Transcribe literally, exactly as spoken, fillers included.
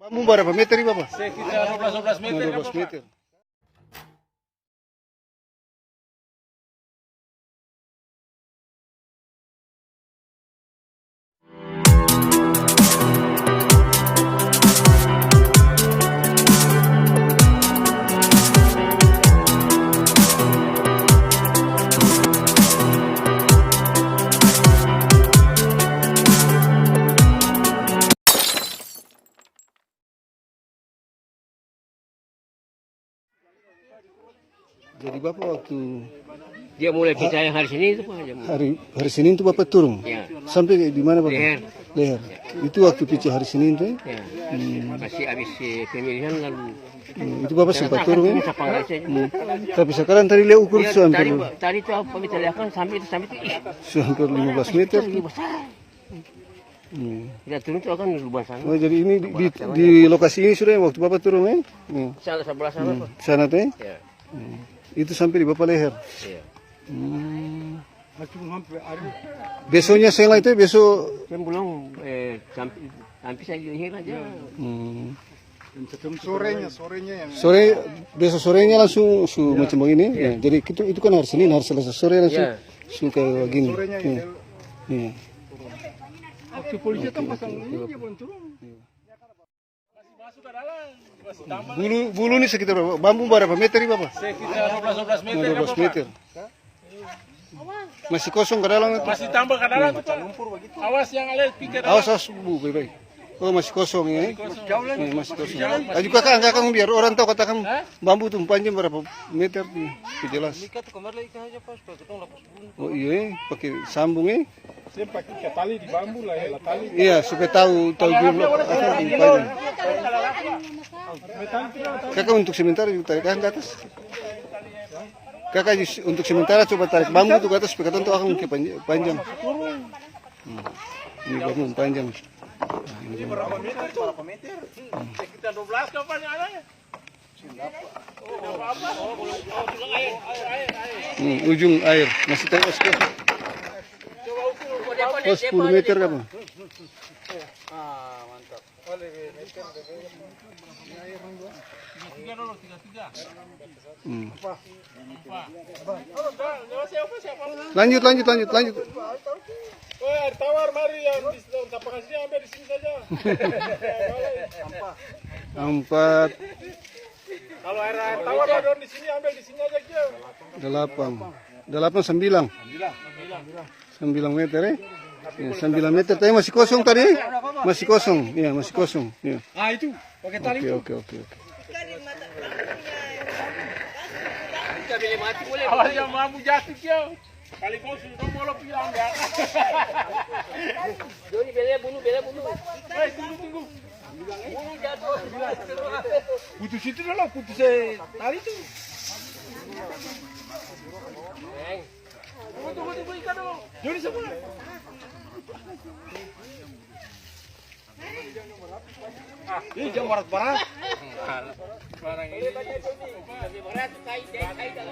Bambu barapa meter ini, Bapa? Sekitar dua belas, dua belas meter, dua belas meter. Jadi Bapa waktu dia mulai pica hari Senin itu, Pak, dia mulai. Hari, hari Senin itu Bapa turung? Ya. Sampe di mana, Bapa? Leher. Leher. Itu waktu pica hari Senin itu, eh? Ya. Hmm. Masih abis, eh, pemilihan lalu. Hmm, itu Bapa sempat turung, eh? Siapa nggak sih? Hmm. Tapi sekarang tadi lia ukur. Iya, su hampir tadi, tadi tuh apa kita lihat kan sampai itu, sampai itu, ih. Su hampir lima belas meter. Itu lebih besar. Hmm. Kita turun tuh kan lubang sana. Oh, jadi ini di, di, di lokasi ini sudah waktu Bapa turung, eh? Hmm. Sana sebelah sana, hmm, Pak. Sana tuh, eh? Iya. Hmm. Itu sampai di Bapa leher? Iya. Hmm. Besonya seng lai tuh, beso? Kan belum, eh, sampai, sampai saya leher aja. Hmm. Sorenya, sorenya yang sore, beso sorenya langsung su macam bagini. Ya. Ya, jadi itu, itu kan hari Senin, hari Selasa sore langsung su kaya bagini. Sorenya ya. Iya. Waktu polisi datang pasang ini, dia belum turun. Iya. Bulu, bulu ni sekitar berapa? Bambu berapa meter ni, Bapa? Sekitar dua belas, dua belas meter. Dua belas meter. Masih kosong ka dalam itu. Masih tambah ka dalam itu, Pak. Awas yang ale pikir. Awas, awas, Bu, baik-baik. Oh, masih kosong ya? Masih kosong. Iya, masih kosong. Masih jalan, masih. Ayo, Kaka, angka akang biar orang tau kata akang bambu tu panjang berapa meter tu. Jelas. Ini kata kemarin lagi kan aja, Pak, supaya ketong lapas buntu. Oh iya, eh, pake sambung, eh. Seng pake ikat tali di bambu lah ya, lah tali. Iya, supaya tau, tau jumlah. Kaka untuk sementara juga tarik akang ke atas. Kaka jus-, untuk sementara coba tarik bambu tu ke atas, supaya katong tau akang ke panj-, panjang. Hmm. Ini bambu panjang. Ini berapa meter, Cong? Sekitar dua belas kapan ada ya? Hmm, ujung air. Masih tanya, oh, sepuluh meter kapa? Hmm. Lanjut, lanjut, lanjut, lanjut. Weh, air tawar mari yang di, yang tapangan sini ambil di sini saja. Ampat. Kalau air, air tawar mah dong di sini ambil di sini aja, Kio. Delapan. Delapan sambilang. Sambilang meter, eh? Ya, sambilang meter, tapi masih kosong tadi, eh? Masih kosong, iya, masih kosong, iya. Ah, itu, pakai tali itu. Oke, oke, oke, oke. Awas yang mampu jatuh, Kio. Kali kau sudah bolong bilang, ya. Joni, bele bunuh, bele bunuh. Eh, tunggu, tunggu. Bunuh jatuh. Putus itu dulu, putus, eh, tali itu. Tunggu, tunggu, tunggu, ikan dulu. Joni, semua. Ih, jang barat-barat. Barang ini. Berat, kai, kai, kai.